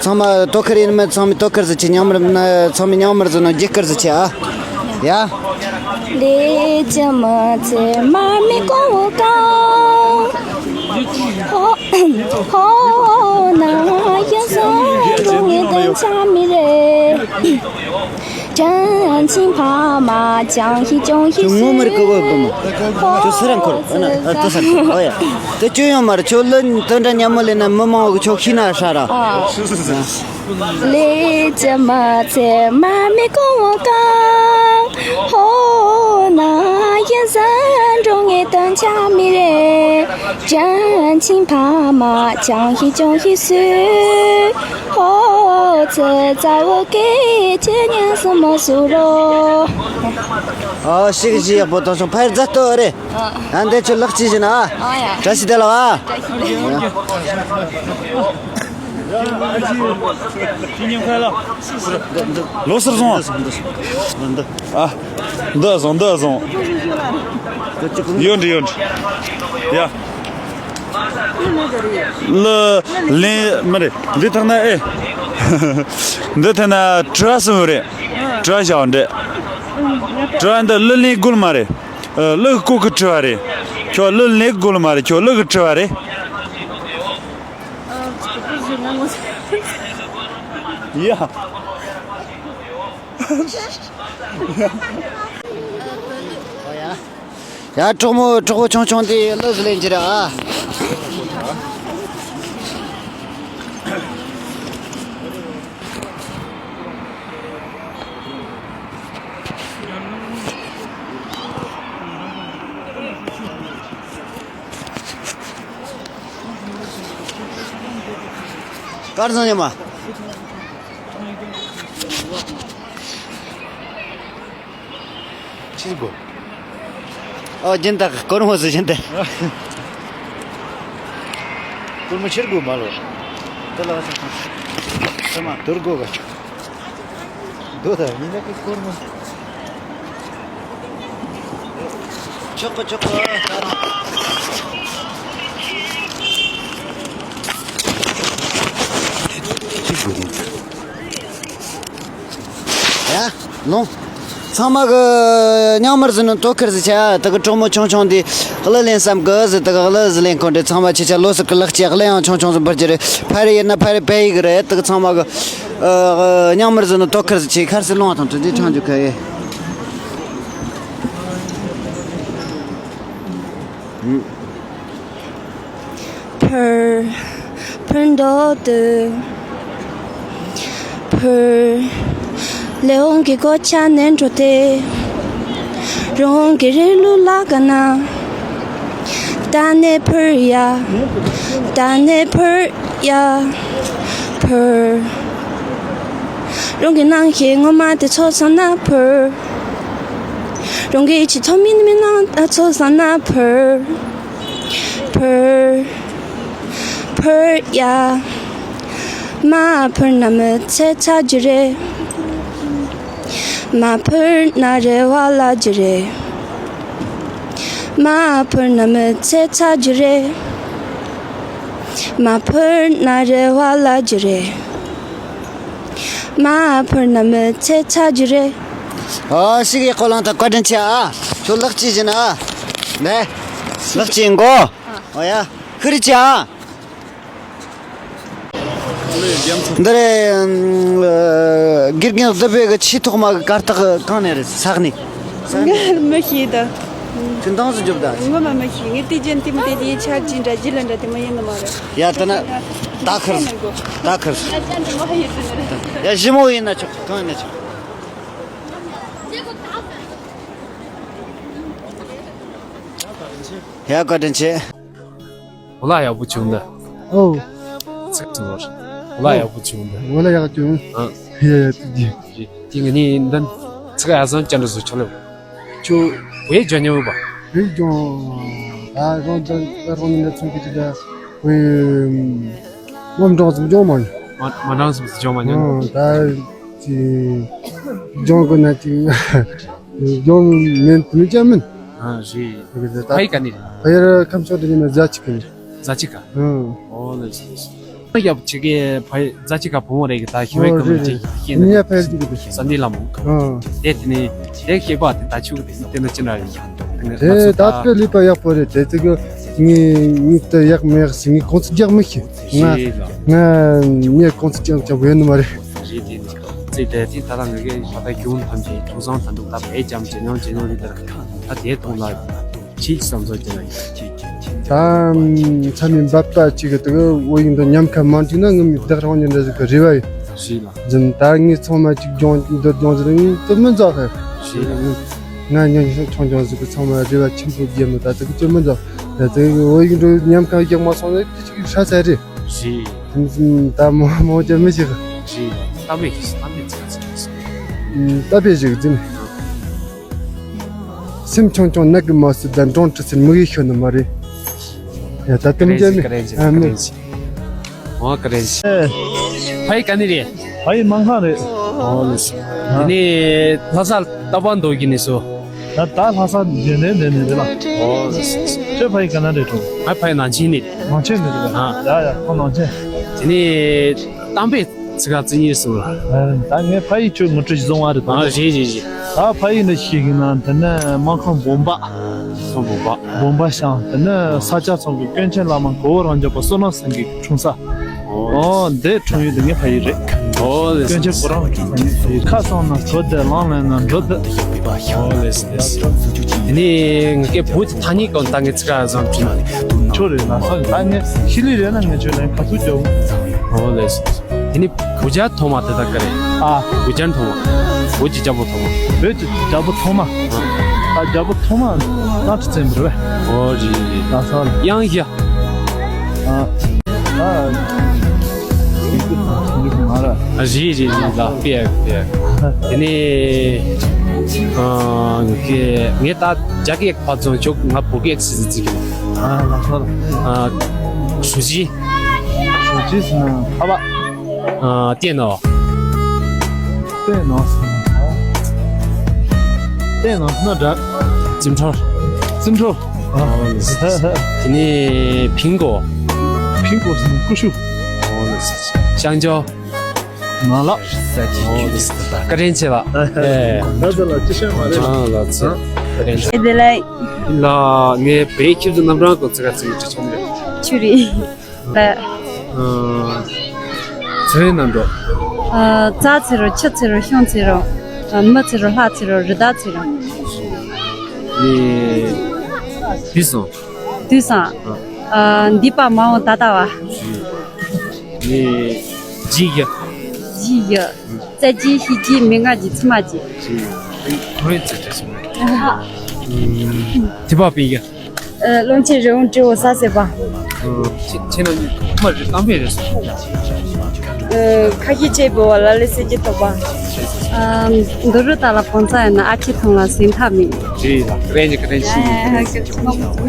ཚང་མ་དོ་ཁུར་ཡིན་མིན་ཚང་མས་དོ་ཁུར་ཟིག་བྱེད། མཉམ་མར་ཚང་མས་མཉམ་མར་ཟིན་ནོ། རྒྱུ་སྐར་ཟིག་བྱེད་ཨ། ཡ། ལས་ཀྱི་མི་ཚེ་མ་རྨོས་གོང་བུ་གང་། ཧོ་ཧོ་ན་ཡ་ས་འགྲོ་ངེས་དོན་ཆ་མི་རེད། 真情怕骂，讲一讲一ཁྱོད་ངོ་མ་རིག་གི་འོས་བུ་མོ། ཁྱོད་སུ་ར་འཁོར་ཨ་ན་ཨ་ཏི་སར་འཁོར་ཨོ་ཡ། དེ་ཁྱོད་ཡོང་མ་རེད། ཁྱོད་ལ་དོན་འདྲ་མཉམ་མོ་ལེན་ན་མི་མང་བོ་ཁྱོད་ཤི་ན་ཧྲ་ར། ལས་ཀྱི་མི་ཚེ་མ་རྨོས་གོང་བུ་གང་། ཧོ་ན་ཡིན་ཟན་འགྲོ་ངེས་དོན་ཆ་མི་རེད། 真情怕骂，讲一讲一岁。ཧོ་ཚེ་ཚ་བོ་སྐད་ཆེ་ཉན་སུ་མོ་སུ་རོ། ཨོ་ཤིག་ཤིག་ཡག་པོ་གཏོང་སོང་། ཕ་ཡུལ་མཛའ་གཏུག་རེད། ཨ་འདི་ཁྱོད་ལག་ཅི་བྱིན་ཨ། ཨ་ཡ། བཀྲ་ཤིས་བདེ་ལེགས་ཨ། བཀྲ་ཤིས་བདེ་ལེགས། 新年快乐。ལོ་གསར་བཟང་ཨ། འདི་བཟང་འདི་བཟང་། ཡོད་འདྲི་ཡོད་འདྲི། ཡ། གླུ་ལེན་མི་རེད། འདི་ཐག་ན་ཨེ། འདི་ཐག་ན་དྲི་བ་གསུམ་རེད། དྲི་བ་བཞག་འདྲི། དྲི་བ་འདི་གླུ་ལེན་དགོས་མ་རེད། ཨ། གླུ་གི་སྐོར་གི་དྲི་བ་རེད། ཁྱོད་གླུ་ལེན་དགོས་མ་རེད། ཁྱོད་གླུ་གི་དྲི་བ་རེད། ཡ། ཡ། ཡ། གྲོགས་མོ་གྲོགས་པོ་ཆུང་ཆུང་དེ་གླུ་ཟིག་ལེན་གྱི་རེད་ཨ། སྐལ་བཟང་ཉི་མ། ཕྱིར་དགོས། ཨོ་སྦྱིན་བདག་སྒོར་མོ་ཟིག་སྦྱིན་བདག་སྒོར་མོ་ཕྱིར་དགོས་མ་ལོ། དེ་ལ་ས་ས་མ་དུར་དགོས་ག་ཆུ། དོ་ད་ཡིན་ན་ཀི་སྒོར་མོ། ཆོག་གི་ཆོག་གི། ཅི་དགོས་ཡིན། ཡ། ལོང་། ཚང་མ་གི་མཉམ་མར་ཟིན་ནོ་དོ་ཁུར་ཟིག་བྱ། དེ་གི་གྲོགས་མོ་ཆུང་ཆུང་དེ་གླུ་ལེན་བསམ་གི་ཟིག་དེ་གི་གླུ་ཟིག་ལེན་ཁོ་འདྲ། ཚང་མ་ཁྱེད་ཆ་ལོ་སར་གི་ལག་སྐྱེས་གླུ་ཡང་ཆུང་ཆུང་ཟིག་འབུལ་རྒྱུ་རེད། ཕ་རེ་ཡིན་ན་ཕ་རེ་བལ་ཡིག་རེད། དེ་གི་ཚང་མ་གི་ཨ་མཉམ་མར་ཟིན་ནོ་དོ་ཁུར་ཟིག་བྱེད། ཁར་སི་ལོང་བ་དང་དྲི་དྲི་ཁྲང་རྒྱུ་ཁ་ཡེ། ཕུར། ཕུར་འདོད་དུ། ཕུར། ལེའུ་གི་གོ་ཆ་ནས་འགྲོ་སྟེ། རང་གི་རི་ལུ་ལ་ག་ན། ད་ནས་ཕུར་ཡ། ད་ནས་ཕུར་ཡ། ཕུར། རང་གི་ནང་གི་ངོ་མ་དེ་ཚོ་ཚང་ན་ཕུར། གྲོང་ཁྱེར་ཆེས་མཐོ་མིན་མི་ནང་ད་ཚོ་ས་ན་འཕུར། འཕུར། འཕུར་ཡ། མ་འཕུར་ན་མི་ཚེ་ཚར་རྒྱུ་རེད། མ་འཕུར་ན་རེ་བ་བརླག་རྒྱུ་རེད། མ་འཕུར་ན་མི་ཚེ་ཚར་རྒྱུ་རེད། མ་འཕུར་ན་རེ་བ་བརླག་རྒྱུ་རེད། མ་འཕུར་ན་མི་ཚེ་ཚར་རྒྱུ་རེད། ཨོ་ཤི་གི་ཁོ་ལང་ད་བཀའ་དྲིན་ཆེ་ཨ། ཁྱོད་ལག་ཅི་བྱིན་ཨ། ནས། ལག་ཅི་མགོ། ཨོ་ཡ། ཁུར་ཅི་ཨ། འདི་རེད། དགེ་རྒན་བདུད་བྷེ་གི་ཆེས་ཐོག་མ་གི་གར་སྟེགས་གང་ནས་རེད། ས་གནས། ས་གནས། ང་མི་ཤེས་ད། ཁྱོད་འདང་ཟིག་རྒྱོབ་ད། ངོ་མ་མི་ཤེས། ངས་དེ་ཅན་དེ་མི་དེ་དེ་ཆ་ཅི་འདྲ་ཅི་ལ་འདྲ་དེ་མ་ཡིན་ནི་མ་རེད། ཡ་ད་ན། ད་ཁར། ད་ཁར། ཡ་ཞི་མོ་ཡིན་ན་ཆོག་གང་ཡིན་ན་ཆོག་ཡ་བཀའ་དྲིན་ཆེ། འོ་ལ་ཡག་པོ་བྱུང་ད། ཨོ། ཚིག་ཐུ་བར། འོ་ལ་ཡག་པོ་བྱུང་ད། འོ་ལ་ཡག་བྱུང་། ཨ། ཡ་ཡ་ཏི་ཏི། དེ་ངས་ནི་འདི་ཚིག་ཨ་བཟང་ཅན་འདྲ་བཟོ་ཆོག་ལེ། ཁྱོད་བོད་ལྗོངས་ཉོ་བ། བོད་ལྗོངས། ད་རོང་ད་རོང་ནས་ཚོང་གི་ཅི་ད་བོད་ངོམ་གྲངས་སུ་ལྗོངས་མ་ཡིན། མ་མ་གྲངས་སུ་ལྗོངས་མ་ཉོ། ཨ་ད་ཅི་ལྗོངས་གི་ན་ཅི་ལྗོངས་མིན་དུ་ཅང་མིན། ཨ་རེད། ཕ་ཡི་ག་ནས་རེད། ཕ་ཡི་ཁམས་ཕྱོགས་དེ་ནས་ཟླ་གཅིག་གི་རེད། ཟླ་གཅིག་ག་ཨང་། ཨོ་ལེ་ལེ། ཡབ་ཆི་གེ་ཕ་ཡི་ཟླ་གཅིག་ག་བུ་མོ་རེད་གི་ད་ཞི་བའི་ཨོ་ཀ་མི་རེད་ཅི་རེད། ཤེས་ནི་ཡ་ཕ་ཡི་ཅི་གི་རེད། ས་འདི་ལ་མོ། ཨང་། དེ་དེ་ནས་དེ་ཤེས་པ་དེ་ད་ཆུ་གི་དེ་དེ་ན་ཅི་འདྲ་རེད། དེ་ད་ལྟ་ལུས་པ་ཡག་པོ་རེད། དེ་ཚིག་གི་ངའི་མིག་ཏུ་ཡག་མི་ཡག་ཟིག་ངས་ཁོང་ཚོ་རྒྱག་མི་ཤེས། ང་ང་ངས་ཁོང་ཚོ་རྒྱག་རྒྱག་ཡོད་ནི་མ་རེད། རེད་དེ་ནི་ཚེ་དེ་དེ་ད་ལྟ་ང་གི་ད་ལྟ་རྒྱུན་ཐམས་ཅད་ཐུགས་བསམ་ད་འདུག་ད་བས་ཀྱང་ཇེ་ཉུང་ཇེ་ཉུང་རེད། ད་ད་དེ་གཏོང་ལ་ཅིག་བསམ་ཚོར་ཅི་ལ་ཡོད། ད་མཚམས་མི་འབབ་པ་ཅིག་གི་དུ་འོ་ཡིན་དུ་ཉམས་ཁ་མ་འགྲིག་ན་ངི་མི་བདག་རང་ཉིད་འདྲ་ཟིག་གི་རེ་བ་ཡོད། རེད་ལ། འཛིན་ད་ངི་ཚང་མ་ཅིག་ལྗོངས་འདི་ལྗོངས་ཟིག་ངི་དུ་མི་འཛག་གི། རེད་ལ། ང་ཉོན་ཤོག་ཆུང་ཆུང་ཟིག་གི་ཚང་མ་རེ་བ་ཆེན་པོ་རྒྱབ་མི་ད་དུ་གི་དུ་མི་འཛག་ད་དུ་འོ་ཡིན་དུ་ཉམས་ཁ་རྒྱག་མ་སོང་ན་དེ་ཅིག་ཧྲ་ཚ་རེད། རེད། ད་མོ་མོ་ཅན་མི་ཞིག་རེད། གཏམ་དཔེ་ཞིག་གཏམ་དཔེ་ཚིག་ཚིག་ཟེར། གཏམ་དཔེ་ཞིག་འཛིན། སེམས་ཆུང་ཆུང་ནག་གི་མ་སུ་ད་འབྲོང་ཁྲི་སེར་མི་གི་ཤོད་ནི་མ་རེད། ཡ་ད་དུམ་ཀ་རེ་ཅན་ཞིག་མི་ཀ་རེ་ཅན་ཞིག་ཨ་མི་ཀ་རེ་ཅན་ཞིག་འོ་ཀ་རེ་ཅན་ཞིག་ཕ་ཡི་ག་ནི་རེད། ཕ་ཡི་སྨར་ཁམས་རེད། འོ་ལེ་སི། དེ་ནས་ལྷ་ས་ལྟ་བ་མདོ་གི་ནི་སོ། ད་ད་ལྷ་ས་རྒྱལ་ནས་འདི་ནས་འདི་ལ། ཨོ། ཁྱོད་ཕ་ཡི་ག་ན་རེད་གྲོང་། ང་ཕ་ཡི་ནང་ཆེན་ནས། ནང་ཆེན་ནས་རེད། ཨ། ཡ་ཡ་ཁོ་ནང་ཆེན། དེ་ནས་གཏམ་དཔེ་ཚིག་ཁ་རྩི་ཉེས་སུ། ད་ངས་ཕ་ཡི་ཁྱོད་ངོ་སྤྲོད་བཟུང་བ་རེད་ད། ཨ་རེད་རེད་རེད། ད་ཕ་ཡི་འདི་ཤེས་གི་ན་དེ་ནས་སྨར་ཁམས་སྦོམ་པ། སྦོམ་པ། སྦོམ་པ་ཤང་དེ་ནས་ས་སྐྱ་ཚང་གི་ཀུན་མཁྱེན་བླ་མ་གོ་བོ་རང་རྒྱལ་པ་བསོད་ནམས་སེང་གེ་འཁྲུངས་ས། ཨོ། འདི་འཁྲུངས་ཡུལ་འདི་ངའི་ཕ་ཡུལ་རེད། ཨོ་ལེ། སྐྱོན་ཆེ་ཁོ་རང་གི་ཕ་ཡུལ་རེད། ཁ་སང་ན་གྲོ་དེ་ལང་ལེ་ན་འགྲོ་དེ། ཨོ་ལེ་ལེ། དེ་ནས་ངའི་བུ་ཐ་སྙད་གང་ད་ངའི་ཚིག་ཁ་བཟང་བྲིས་ན། ཁྱོད་རེད་ན་ས་ད་ངས་ཤི་ལི་རེད་ན་ངས་ཁྱོད་ལན་ཁ་ཐུག་རྒྱོབ། ཨོ་ལེ་ལེ། དེ་ནས་བུ་རྒྱལ་ཐོག་མ་དེ་ད་ག་རེད། ཨ། བུ་རྒྱལ་ཐོག་མ། བོད་ཀྱི་རྒྱལ་པོ་ཐོག་མ། བོད་ཀྱི་རྒྱལ་པོ་ཐོག་མ། ཨ། རྒྱལ་པོ་ཐོག་མ་ལ་ཁྲི་བཙན་པོ་རེད། ཨོ་རེད་རེད། ད་ས་ལ་དབྱངས་བཞི། ཨ། ཨ། མ་ར། ཨ་རེད་རེད་རེད་ལ་དཔེ་དཔེ། དེ་ནས་ཨ་ངས་ངས་ད་རྒྱ་སྐད་ཕར་ཚོང་ཆོག་ང་བོད་སྐད་ཟིག་ཟིག་ཨ་ལ་ས་ལ། ཨ། ཧྲུའུ་ཅི། ཧྲུའུ་ཅི་ཟེར་ན་ཁ་པ། ཨ། ཏེ་ནོ། ཏེ་ནོ་ཟེར་ན་ཁ་པ། ཏེ་ནོ་ཟེར་ན་དགྲ། ཙིམ་ཁྲོ། ཙིམ་ཁྲོ། ཨ། དེ་ནས་ཕིང་གོ། ཕིང་གོ་ཟེར་ན་ཀུ་ཤུ། ཤང་ཅོ། ནང་ལགས། བཀའ་དྲིན་ཆེ་ལགས། ཨེ། ད་ལྟ་ལ་ཅི་བཤད་མ་རེད། ཨ་ལགས་ཚེ། བཀའ་དྲིན་ཆེ། ཨེ་དེ་ལ། ལགས་ངས་བོད་ཁྱིམ་དུ་རྣམ་གྲངས་སྐོར་ཚིག་ཁ་ཚིག་ཅིག་ཆོག་མེད། ཆུ་རེད། ལ། ཚེ་རིང་རྣམ་གྲངས། ཨ། རྩ་ཚེ་རུ་ཆུ་ཚེ་རུ་ཤིང་ཚེ་རུ། ཨ། མི་ཚེ་རུ་ལྷ་ཚེ་རུ་རི་དྭགས་ཚེ་རུ། ནི། དུས་སང་། དུས་སང་། ཨ། འདས་པ་མ་འོངས་ད་ལྟ་བ། ནི། ལྗིད་བཞི། ལྗིད་བཞི། རྩ་བཞི་ཤེས་བཞི་མི་ངག་བཞི་ཚིག་མ་བཞི། ཁོ་རེ་ཚེ་ཚེ་སོང་། ཐིབས་པ་པིན་གྱི། ཨ། རློན་ཆེན་རི་བོང་ཀྲི་བོ་ས་སེ་པ། ཨ། ཁྱེད་ཁྱེད་རྣམ་གཉིས་ཐོག་མ་རེད་གཏམ་དཔེ་རེད་སོང་། ཨ། ཁ་ཤས་ཆེ་བོ་བ་ལ་ལེ་སེ་ཀྱི་ཐོག་པ། ཨ། འདི་རུ་ད་ལ་བོང་ཙ་ཡིན་ན་ཨ་ཁྱི་ཐང་ལ་ཟིན་ཐབས་མེད། རེད་ལ་ཀ་རན་ཅི་ཀ་རན་ཅི་ཞིག་ཡིན། ཀ་རན་ཅི་ཞིག་ཡིན།